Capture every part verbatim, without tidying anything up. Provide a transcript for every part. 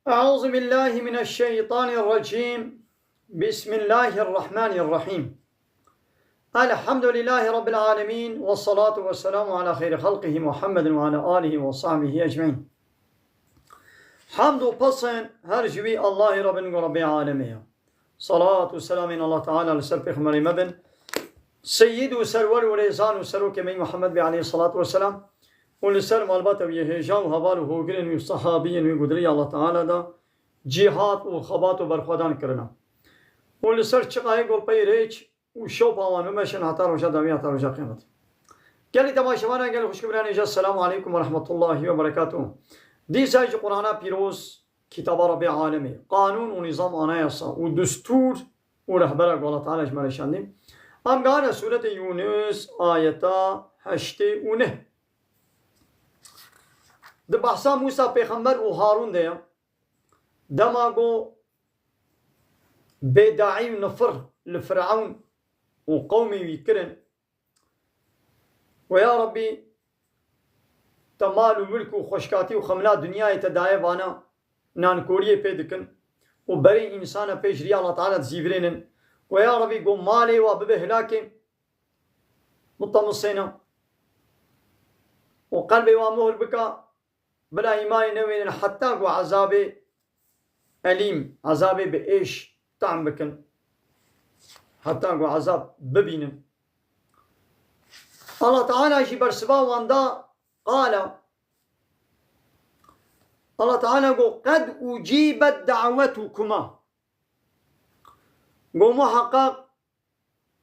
أعوذ بالله من الشيطان الرجيم. بسم الله الرحمن الرحيم. الحمد لله رب العالمين، والصلاة والسلام على خير خلقه محمد وعلى آله وصحبه أجمعين. Hamd û pesên her ji wî Allahê Rabbin ku Rabbê alemê ye. Salat û selamên Allah Teala li ser Pêxemberê me bin. Seyyid û serwer û rêzan û serokê me Muhammed bê aleyhissalatu vesselam û li ser malbata wî hêja û heval û hogirên wî û sahabiyên wî ku di rêya Allah Teala de cîhat û xebat û berxwedan kirine. Û li ser çiqayê ku pey rêç û şopa wan bimeşin heta roja dawî, heta roja qiyamete. Gelî temaşevanan, gelî xwişk û birayên hêja, selamu aleykum ve rahmetullahi ve berekatuhu. Dîsa ji Qur'ana pîroz, kitaba Rabbê alemê, qanûn û nîzam, anayasa û destûr û rehbera ku Allah Teala ji me re şandî. Em gehane sûretê Yûnis, ayeta heştê û neh. Di behsa Mûsa pêxember û Harûn de ye. Dema ku bêdaî û nifir li Firewn û qewmê wî kirin, we ya Rabbî, te mal û milk û xweşkatî û xemla dinyayê te daye vana, nankoriyê pê dikin û berê însana pê ji riya Allah Teala dizîvirênin. We ya Rabbî, ku malê wa bibe hilakê, bitemisêne û qelbê wa muhr bika, bila îmanê newênin heta ku ezabê elîm, ezabê bi êş tam bikin, heta ku ezab bibînin. Allah Teala jî bersiva wan da, qala, Allah Teala got, "Qed ucîbet da'wetukuma." Got, muheqeq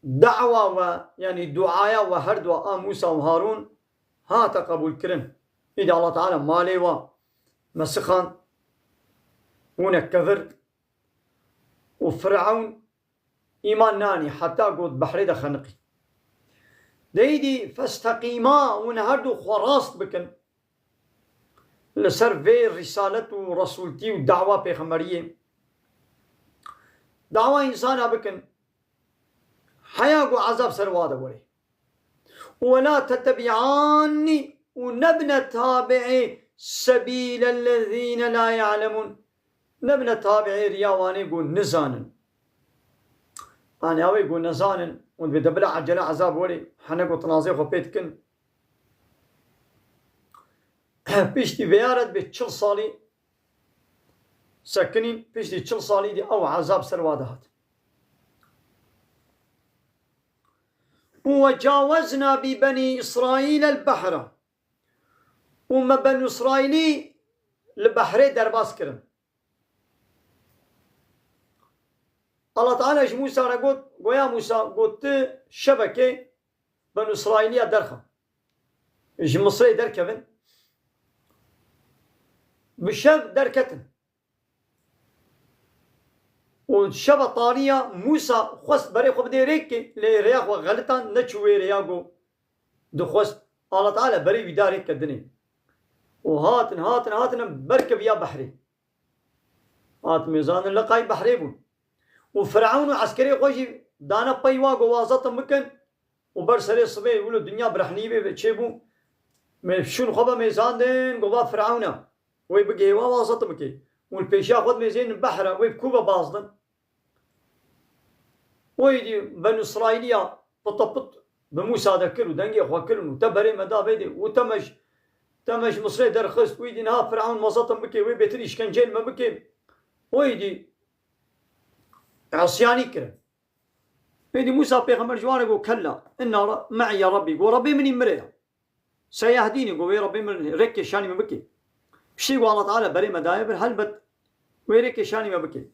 dawa we, yanî duaya we her dua a Mûsa û Harûn hate qebûlkirin. Îdî Allah Teala malê we mesixand, bûne kevir û Firewn îman nanî heta got behrê de xeniqî. De îdî festeqîma, hûn her du xwe rast bikin. Li ser vê rîsalet û resûltî û dawa pêxemberiyê, dawa însana bikin, heya ku ezab ser wa de were. Û we la tettebi'annî û nebne tabi'ê sebîlellezîne la ya'lemûn. Nebne tabi'ê riya wanê ku nizanin. Anî awê ku nizanin, û dibê de bila ecele ezab were, hene ku tinazê xwe pê dikin. Piştî vêya re dibê çil salî sekinîn, piştî çil salî dî ew ezab ser wa dihat. Û wecawezna bi benî Îsraîl el-behra. Û me Benû Îsraîlî li behrê derbas kirin. Allah Teala ji Mûsa re got, goya Mûsa got, tu şevekê Benû Îsraîliya derxe. Ji Misrê derkevin. Bi şev derketin. Û şeva tariya Mûsa xwest berê xwe bidê rêkê, lê rêya xwe xelitan, neçû wê rêya ku dixwest. Allah Teala berê wî da rêke dinê. Û hatin, hatin, hatin, berkeviya behrê. Hat mêzandin, leqay behrê bûn. Û Firewn û eskerê xwe jî dane pey wa, got, wazetin bikin. Û ber serê sibê wilo dinya birehnî bê, çêbû. Mê şûn xwe be mêzandin, got, va Firewn e. Wê bigihê wa, wazetin bikê. Û li pêşiya xwe dimêzênin behre, wê bi ku ve bazdin. Û êdî Benû Îsraîliya pitepit bi Mûsa de kir û dengê xwe kirin û te berê me da vêdê û te me ji, te me ji Misrê derxist û êdî niha Firewn wazetin bikê, wê bêtir îşkenceyên me bikê. Û êdî îsyanî kirin. Êdî Mûsa pêxember ji wan re got, "Kella, inna re-, me'iye Rabbî." Got, "Rabbê min î min re ye. Seyehdînî." Got, "Wê Rabbê min rêkê şanî min bikê." Piştî got, "Allah Teala berê me daye vir, helbet wê rêkê şanî me bikê."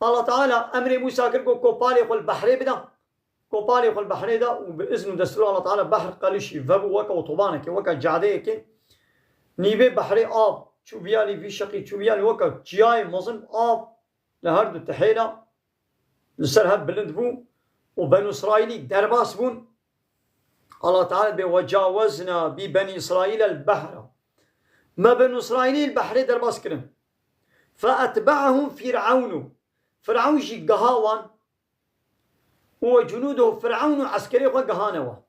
Allah Teala emrê Mûsa kir, got, "Kopalê xwe li behrê bide." Kopalê xwe li behrê da û bi izn û destûra Allah Teala behr qelişî, vebû weke otobanekê, weke cadeyekê. Nîvê behrê av çû viyalî, vî şeqî çû viyalî, weke çiyayê mezin av li her du tihêla li ser hev bilind bû û Benû Îsraîlî derbas bûn. Allah Teala bê, "Wecawezna bi Benî Îsraîl el-behra." Me Benû Îsraîlî li behrê derbas kirin. "Fe etbe'ahum Fir'aunu." Fir'aun jî giha wan û "we cunuduhu", Fir'aun û eskerê xwe gihane wan.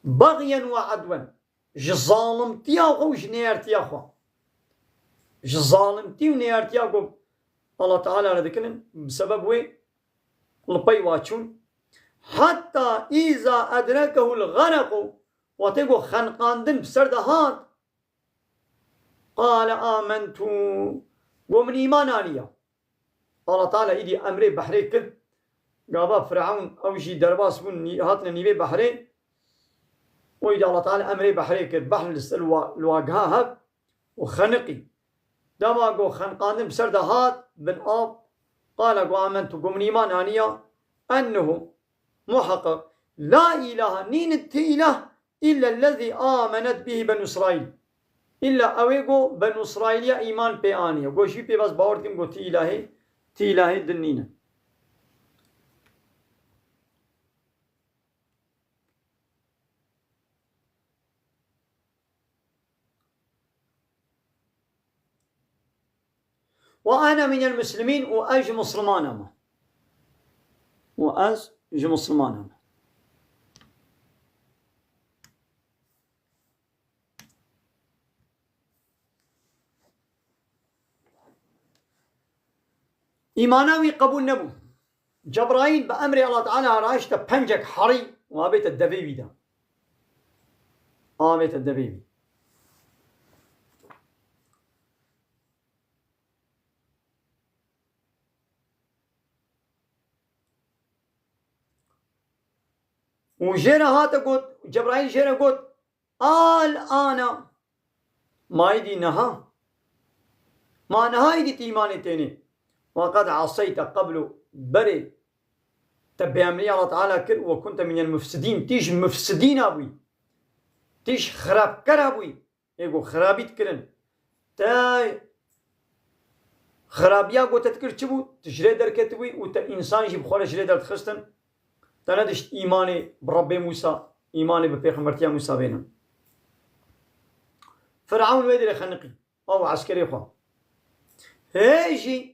"Baghyen we edwen." Ji zalimtiya xwe û ji neyertiya xwe. ji zalimtî û neyartiya ku Allah Teala re dikirin, bi sebeb wê li pey wa çûn. Hatta îza edrekehul gherequ, wextê ku xeniqandin bi ser de hat, qale amentu, got, min îman aniya. Allah Teala îdî emrê behrê kir. Gava Firavun ew jî derbas bûn, nî-, hatine nîvê behrê. Û îdî Allah Teala emrê behrê kir. Behr li ser wa-, li wagiha hev û xeniqî. Dema ku xeniqandin bi ser de hat bin av, qala, got, amentu, got, min îman aniya, ennehu, muheqeq, la îlahe, nînin ti îlah, îllellezî amenet bihî Benû Îsraîl. Îlla ew ê ku Benû Îsraîliya îman pê aniye. Ku ji wî pê bes bawer dikim ku ti îlahê, ti îlahê din nîne. Ve ene minel muslimîn, û ez ji Muslimanan me. Û ez ji Muslimanan me. Îmana wî qebûl nebû. Cebraîl bi emrê Allah Teala rahişte pencek herî û avête devê wî de. Avête devê wî. Û jê re hate got, Cebraîl jê re got, Al ana. Ma îdî niha. Ma niha îdî ti îmanê tênê. Ve qed aseyte qeblu, berê te bêemrî Allah Teala kir, ve kunte minel mufsidîn. Ti ji mufsidîna bûyî. Ti ji xirabkera bûyî. Ê ku xirabî dikirin. Te xirabiya ku te dikir çi bû? Tu ji rê derketibûyî û te însan jî bi xwe re ji rê derdixistin. Te nedişt îmanê bi Rebbê Mûsa, îmanê bi pêxembertiya Mûsa bênin. Firavun wê dirê xeniqî, ew eskerê xwe. Hê jî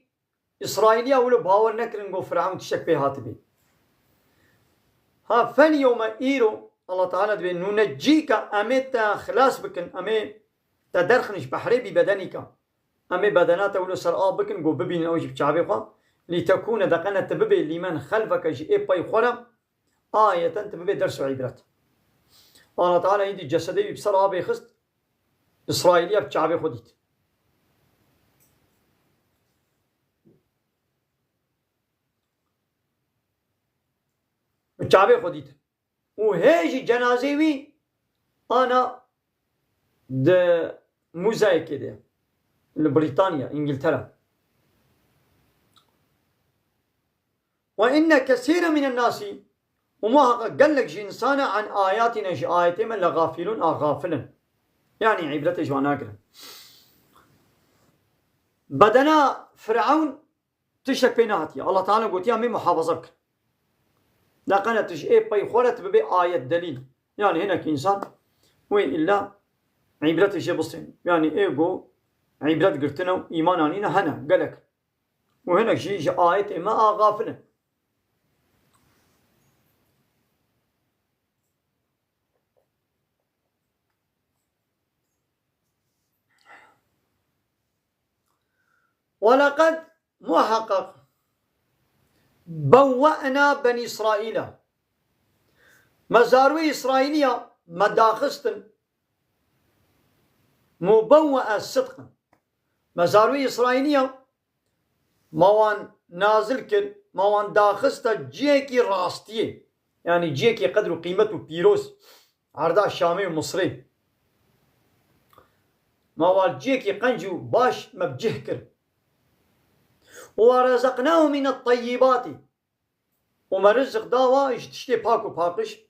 Îsraîliya wilo bawer nekirin ku Firavun tiştek pê hatibê. Ha, fel yewme, îro, Allah Teala dibê, nûneccîke, em ê te xilas bikin, em ê te derxin ji behrê bî bedenîka. Em ê bedena te wilo ser av bikin, ku bibînin ew jî bi çavê xwe. Lîtekûne, deqene ti bibê, lîmen xelfeke, ji ê pey xwe re, ayeten, ti bibê ders û îbret. Allah Teala îdî cesedê wî bi ser avê xist, Îsraîliya bi çavê xwe dît. Bi çavê xwe dîtin. Û hê jî cenazê wî ana di muzeyekê de, li Brîtanya, Îngiltere. Ve inne kesîre minen nasî, û muhaqqeq gelek ji însana an ayatîne, ji ayetê me, le gafilûn, a gafil in. Yanî îbretê ji wan nagirin. Bedena Firavun tiştek pê nehatiye. Allah Teala gotiye, em ê muhafaza bikin. Deqene tu ji ê pey xwe re tu bibê ayet, delîl. Yanî hinek însan wê îlla îbretê jê bistên. Yanî ê ku îbret girtine û îman anîne hene gelek. Û hinek jî ji ayetê me a gafil in. Weleqed, muheqeq, bewwe'na Benî Îsraîla. Me zarwê Îsraîliya me daxistin. Mubewwe'e sidqin. Me zarwê Îsraîliya me wan nazil kir, me wan daxista cihekî rastiyê. Yanî cihekî qedr û qîmet û pîroz. Erda Şamê û Misrê. Me wan cihekî qenc û baş me bi cih kir. Û rezaqnahum mine teyyibati. Û me rizik da wa ji tiştê pak û paqij.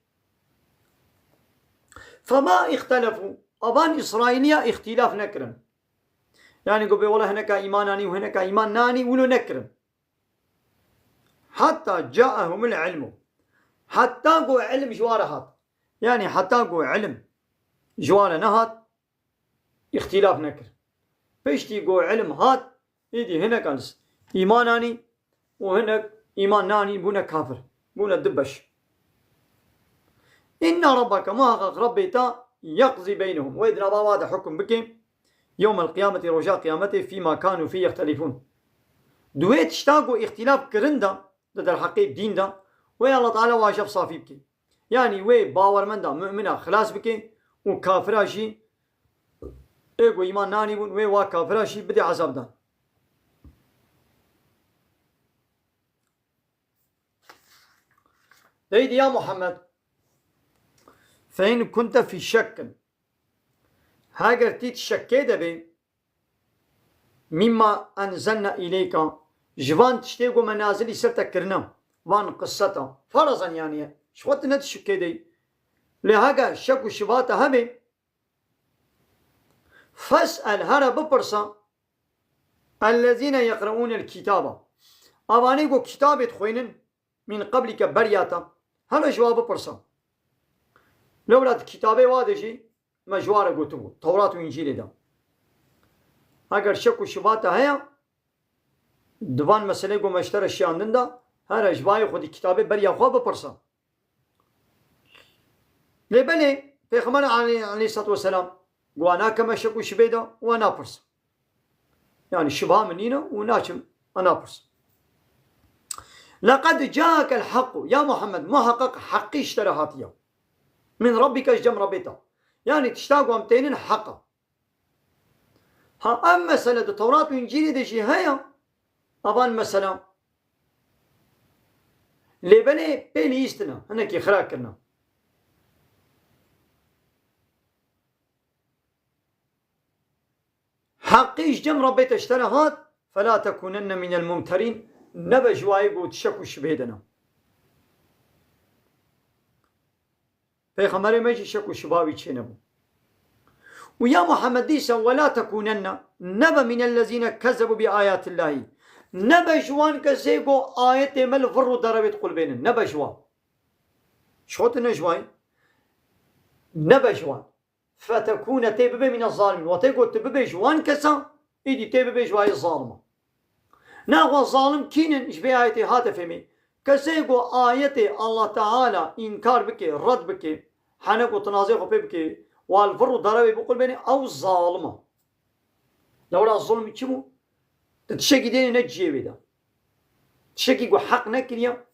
Fema îxtelefû. Avan Îsraîliya îxtîlaf nekirin. Yanî ku bê wele hineka îman anî û hineka îman nanî wilo nekirin. Heta caehumul ilmu. Heta ku ilim ji wa re hat. Yanî heta ku ilim ji wa re nehat, îxtîlaf nekir. Piştî ku ilim hat, îdî hinek îman anî û hinek îman nanî, bûne kafir. Bûne du beş. Inna rabbeke, muhaqqeq Rebbê te, yeqzî beynehum. Wê di nava wa de hukm bike. Yewmel qiyameti, roja qiyametê, fîma kanu fî yextelifûn. Di wê tişta ku îxtîlaf kirin de, di derheqê dîn de, wê Allah Teala wa jev safî bike. Yanî wê bawermenda, mumina xilas bike û kafira jî, ê ku îman nanîbûn, wê wa kafira jî bide ezabdan. Deydi ya Muhammed, fe in kunte fî şekkin. Heger tî şekkê de bê, mimma enzelna îleyka, ji van tiştê ku me nazilî ser te kirine, van qiseta, farazan yanî, ji xwe tu ne di şekkê de yî. Lê heger şek û şiba te hebe, fes'el, here bipirse, ellezîne yeqreûnel kîtaba. Avanê ku kitabê dixwînin, min qablike, beriya te. Hele ji wa bipirse. Lewra di kitabê wa de jî me ji wa re gotibû. Tewrat û Încîlê de. Heger şek û şiba te heye, di van meselê ku me ji te re şiyandin de, here ji bayê xwe di kitabê beriya xwe bipirse. Lê belê, Pêxember aleyh-, aleyhissalatu vesselam, wa nake me şek û şibê de, wa napirse. Yani şiba min nîne û naçim, e, napirse. Leqed ca'akel haqqu, ya Muhammed, muhaqqaq heqî ji te re hatiye. Min rabbike, ji cem Rabbê te. Yani tişta ku em tênin heq e. Ha, ev mesele di Tewrat û Încîlê de jî heye, evan mesela. Lê belê pê lihîstine, hinekî xira kirine. Heqî ji cem Rebbê te ji te re hat, fela tekunenne minel mumterîn, nebe ji wayê ku şek û şibhê de ne. Pêxemberê me jî şek û şiba wî çênebû. Û ya Muhammed dîsa, wela tekunenne, nebe minellezîne kezzebû bi ayatillahî. Nebe ji wan kesê ku ayetê me li vir û derewê diqulbênin. Nebe ji wan. Ji xwe tu ne ji wan. Nebe ji wan. Fetekûne, tê bibe mîne zalimîn. Wextê ku tu bibê ji wan kesan, îdî tê bibê ji wayê zalima. Naxwe zalim kînin ji vê ayetê hate fêmê. Kesê ku ayetê Allah Teala înkar bike, red bike, hene ku tinazê xwe pê bike, wa li vir û derewê biqulbêne, ew zalim e. Lewra zulm çi bû? Tu tiştekî dêne ne cihê wê de. Tiştekî ku heq nekiriye,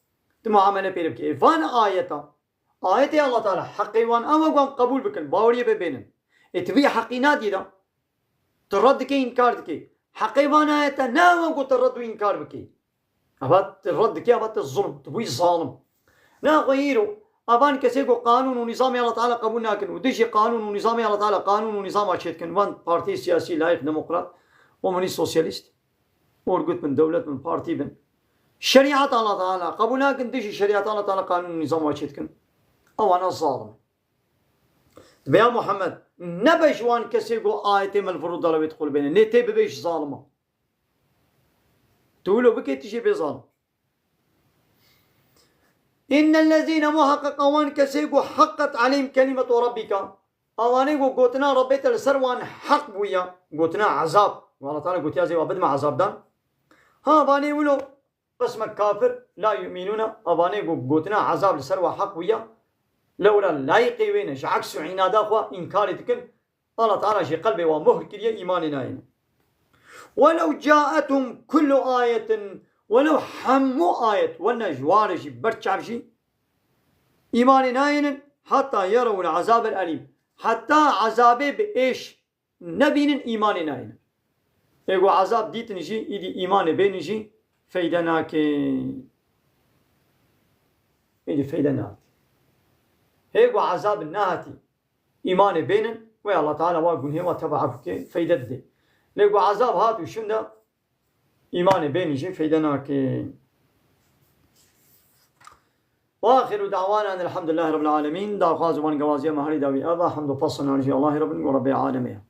tu muamele pê re bike. Ê van ayeta, ayetê Allah Teala heqê wan ew e ku em qebûl bikin, baweriyê pê bênin. Ê tu vî heqî nadî de, tu red dikê, înkar dikê. Heqê van ayete ne ew e ku tu red û înkar bikê. Eva tu red dikê, eva tu zulm, tu bûyî zalim. Naxwe îro, evan kesê ku qanûn û nîzamê Allah Teala qebûl nakin û dijî qanûn û nîzamê Allah Teala qanûn û nîzama çêdikin, van partiyê siyasî, layîk, demokrat, komunîst, sosyalîst, örgüt bin, dewlet bin, partî bin. Şerîeta Allah Teala qebûl nakin, dijî şerîeta Allah Teala qanûn û nîzama çêdikin. Ewana zalim. Dibe ya Muhammed, nebe ji wan kesê ku ayetê me li vir û derewê diqulbêne. Nê tê bibê ji zalima. Tu wilo bikê, tu jê bê zalim. Înnellezîne, muheqeq ewan kesê ku heqqet aleyhim kelîmetu rabbîka. Ewanê ku gotina Rebbê te li ser wan heq bûye. Gotina ezab. Ku Allah Teala gotiya zê wa bidime ezabdan. Ha, vanê wilo. Qismek kafir, la yu'minûne, evanê ku gotina ezab li ser wa heq bûye, lewra layîqê wê ne, ji eks û înada xwe înkarê dikin, Allah Teala jê qelbê wa muhr kiriye, îmanê nayêne. Welew caethum kullu ayetin, welew hemû ayet, wene ji wa re jî ber çav jî, îmanê nayênin, heta yerewul ezabel elîm, heta ezabê bi êş nebînin, îmanê nayênin. Ê ku ezab dîtin jî, îdî îmanê bênin jî feyde nake. Îdî feyde nake. Hê ku ezab nehatî, îmanê bênin, wê Allah Teala wa gunhê wa teva efû ke feyde dide. Lê ku ezab hat û şûnde, îmanê bênin jî feyde nake. Ve axiru da'wana enelhamdülillahi rabbil alemin. Daxwaz û van gewaziya me herî dawî eva, hemd û pes û nanî jî Allahê Rabbin û Rebbê alemê ye.